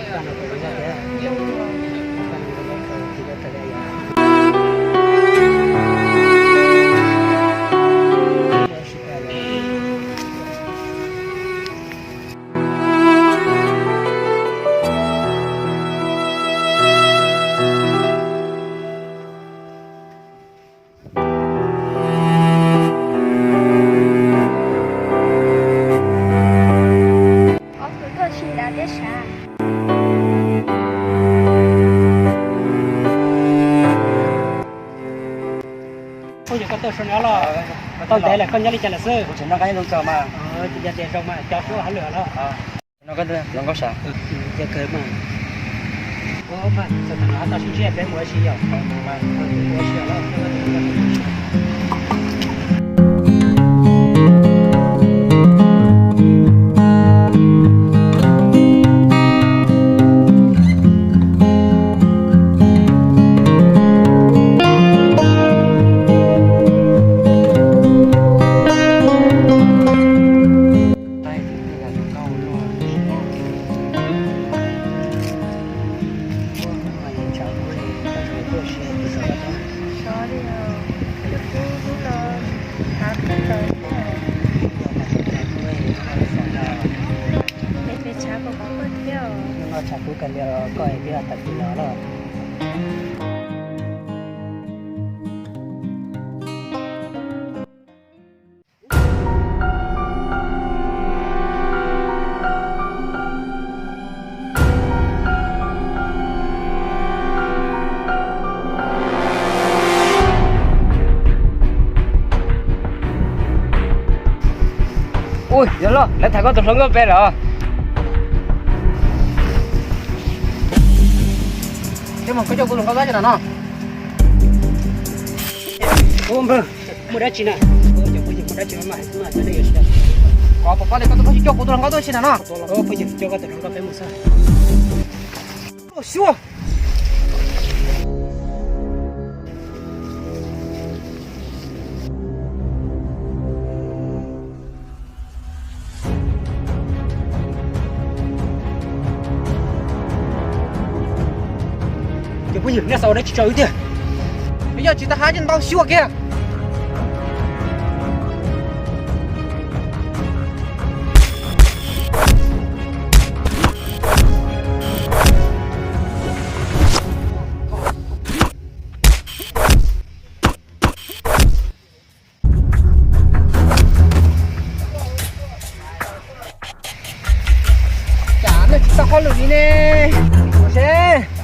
Ob tug tuaj tsis nrad thiab sav. Koj yog koj tuaj sau no los? Tau ntev lawm, koj nyob li cas lawm xwb? Kuv tseem noj qab nyob Looj Tsau mas. Yog tias zoo mas cov suab hauj lwm los? Noj koj hluas nkauj sav. Ua mas txog thaum no tau sib ntsib peb mus ua si yom. Ua si los. Sov li os, cov kub lub no tshav kub ntawd thiab. Peb tshav kub kub thiab. Noj tshav kub kawg li os, koj twb tag kis los lawm. Ui, yog los lawv tham koj tus hluas nkauj pem lawm. Koj coj kuv tus hluas nkauj tab tsi no? Ua npawg, muaj dab tsi na? Cov phooj ywg, muaj dab tsi mas hais xwb mas, peb yuav tsis tau. Koj pom pom li koj tus phooj ywg coj kuv tus hluas nkauj tuaj tsi na no? Phooj ywg, coj koj tus hluas nkauj peb mus xwb. Xyuas. Cov phooj ywg, nej xav ua dab tsi tso wb tiag? Yog tsis tau hais ces ntau xyuas kiag. Cas nej tsis tau hauj lwm li ne? Ua seb.